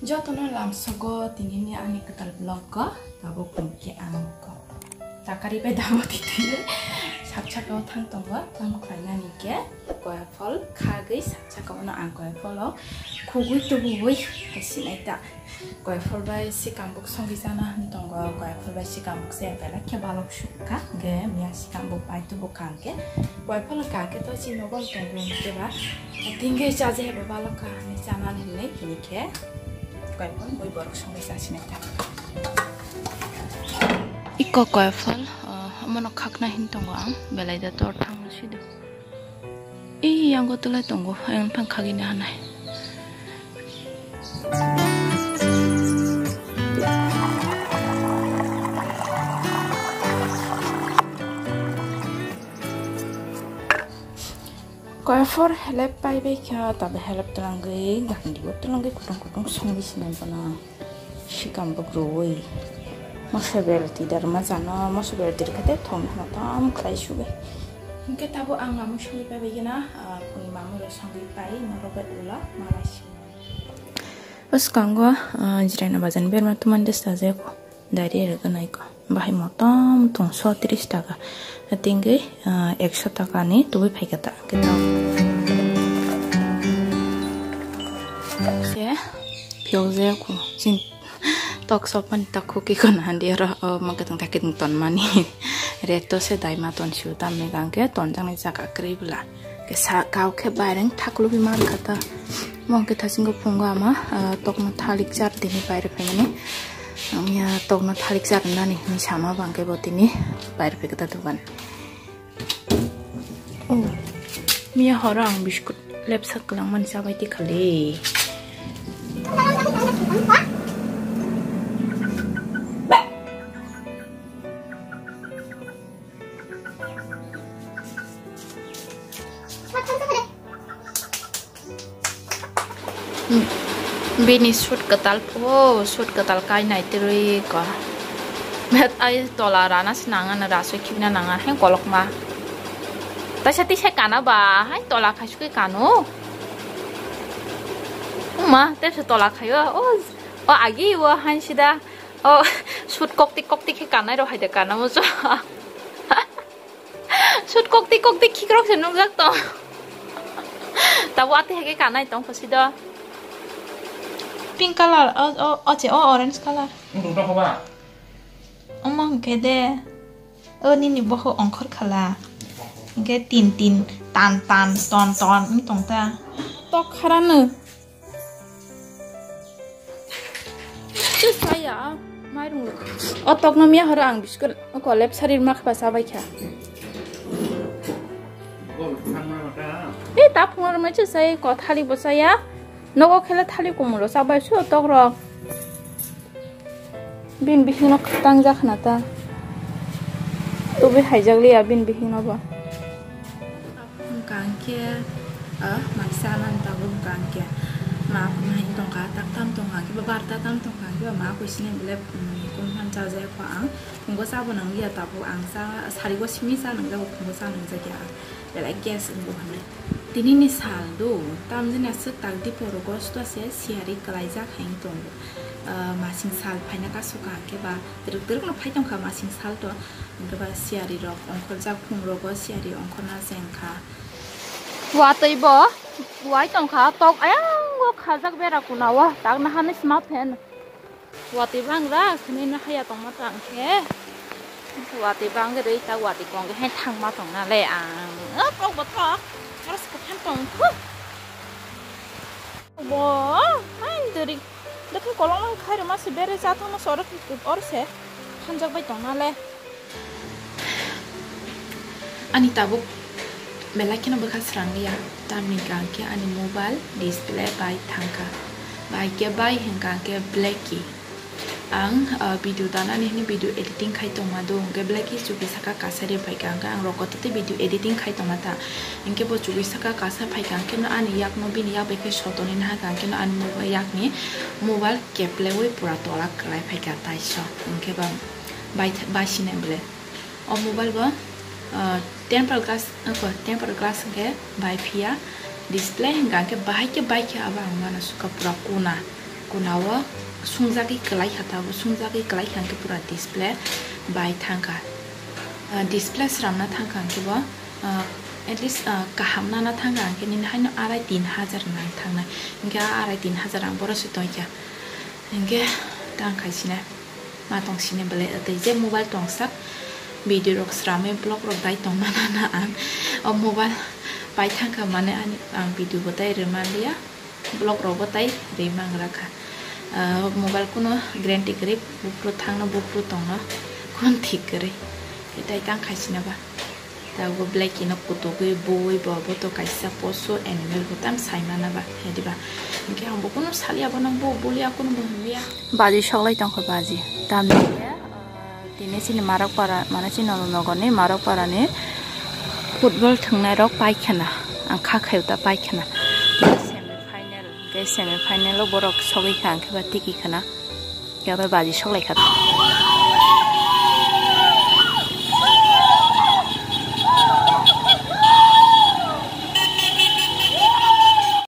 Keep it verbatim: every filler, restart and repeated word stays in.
Jotono lamsogo tinini ani kwtal vlog o tabuk hwnkhe ang ko takari bai damo titwi sak saka o thang tongo, tamo khlainani khe koya phol khagwi sak saka o no ang koya phol o khugwi tubugwi hai sinai ta. Koya phol bai sikambuk songwi chana hwn tongo, koya phol bai sikambuk se belai khe balok sukha, hwnkhe miya sikambuk bai tubu kha hwnkhe koya phol kha hwnkhe to chini nogo tongbo hwnkhe ba tingwi chaje hebo balok kha hwnwi chana hwnwi hini khe koya phol bui borok songwi chasinai ta. Iko koya phol, ah, omono khakna hin tongo ang, belai da tor thangno sido. Ei, yang go tulai tongo, ayang phang khagini hanai. Koya phor helep pai bai kha, tabe helep twlangwi, gandi go twlangwi kutung kutung songwi sinai bono. Sikam bwkrwi moso berti dar ma jano, moso berti rwkhe tei thong thano tam khlai subai. Hwnkhe tabuk ang mamung songwi pai bai gana, ah, phungni mamung rok songwi pai, norok bai ulo malai si. O swkango, ah, Jiraina bazar ni berma tumani de sajak, dari rwgwnaiko. Bahai motom tong so tris taka. Tingwi, ah, ekso taka ni tubui phaikha ta. Khe ta. Se, phiyok je ku. Sing tok sopani tok khuki kono handi oro, o, ma kwtang ta kwtang tonmani. Reto se daima ton siu tamni gangke tonjaknai jaga kwrwi bwla. Kisa kau khe baireng thaklubi mankha ta. Mo hwnkhe thasingo phungo ama, ah, tokno thalik char tini baire phaimani. Ang ya tokno thalik char nani hinwi sama bangkhe bo tini baire phai khe ta dugan. Oh, miya horo ang biskut lepsa kwlangmani chabai tikha le. Bini suit kwtal pho, suit kwtal kai nai twrwi ko. Bet ai tola rana se nang ano, rasoi khibina nang ano, hai kolokma. Taisa tisa kana ba, hai tola khai sukui kano. Uma, tepse tola khayo, o, o agi o, hai sida, o, suit kokti kokti khe kanai ro hai de kana mucho. Sut kokti kokti khikrok se nukjak tong. Tabo ati hai khe kanai tong phosi do. Pink color, o, o, o che, o orange color. Wng tong tong ba? Omo hwnkhe de. O nini boho ongkhor khala. Hwnkhe tin tin, tan tan, ton ton wng tong ta. Tok kharano. Chaya, mairung lo. O tokno miya horo ang biskut, o kolep sari ma khaba chabai kha. E, ta phungo rwmai chaya, ko thali bo chaya. Nogo khela thali komulo chabai su tok rok. Bin bihingno khwtang jakhna ta. Tubui haijak liya bin bihingno bo. Hwnkha hwnkhe, ah, mai sanani tabuk hwnkha hwnkhe ma hai tongkha, tak tam tongkha hwnkhe, ba barta tam tongkha hwnkhe, ba ma koi sini bole, um, kun phan cha jaya kho ang, phungo chabo nang liya tabuk ang cha, sarigo simi cha nang jago, phungo cha nang jakya ang, belai gas wngo hwnwi. Tinini sal do, tamjani aswk tak diporo gosto se siyari kwlaijak hai tongo, ah, masing sal phaina kasu kaham khe ba twrwk twrwk no phai tongkha masing sal to. Hwnkhe ba siyari rok ongkhorjak, phung rogo siyari ongkhorna se wngkha. Watwi bo, wai tongkha, tok ayang o khajak bera kuna o, tak nahani sma phen. Watwi bangra, khwnwi no haya tongma tang khe. Watwi bangwi rwi ta watwi kongwi hai thangma tongna le ang. O tok bo tok, oro se kwthang tong khu. Bo, hai dwrwi, dakhe kolokma khai rwma se bere cha thangma se oro, oro se phanjak bai tongna le. Ani tabuk belai kheno bwkha srang liya, tamni hwnkhe ani mobile display bai thangkha, bai khe bai hwnkha hwnkhe blacky. Ang, ah, video danani hwnwi video editing khai tongma do, hwnkhe blacky chuki saka kasa ri phaikha, hwnkhe ang rokotwi video editing khai tongma ta, hwnkhe bo chuki saka kasa phaikha, hwnkhe no ani yakno bini yak bai khe sotoni nahakha, hwnkhe no ani mobile yakni mobile keplewi pura tola kwlai phaikha taiso, hwnkhe ba bai, bai sinai bwle. O mobile bo, ah, tempered glass, ah, tempered glass hwnkhe bai phiya, Display hingka hingke bahai ke bai khe abo ang uanasukha pura kuna, kuna o sungjagwi kwlai kha, tabuk sungjagwi kwlai kha hingke pura display bai thangkha. Ah, display sramna thangkha hingke bo, ah, at least, ah, kaham nana thangkha hingke nini haino arai tin hajar nang thangnai, hingke a arai tin hajar ang boro se tongkha. Hingke tang khaisina ma tong sini belai tei je mobile tongsak video rok sramwi vlog rok dai tongmana na ang o mobile pai thangkha mane ani ang video bo dai rwmanliya vlog rok bo dai rwmangra kha. Ah, mobile kuno guarantee kwrwi buphuru thangno buphuru tongno kun thik kwrwi tei tang khaisina ba. Tabuk black ino kutugwi buwi bo, bo to kaisa poso animal bo tam saimana ba, hediba. Hingke ang bo kunu salia, bo nang bo bulia, kunu bo himlia. Baji soklai tongkha baji. Tamni, ah, tini chini Marok para, mane chini nogorni Marok parani football thwngnai rok paikhana. Ang kha khayo ta paikhana. Semi final, hingke semi final o borok sogwi kha, hingke ba tiki khana. Hingke abo baji soklai kha.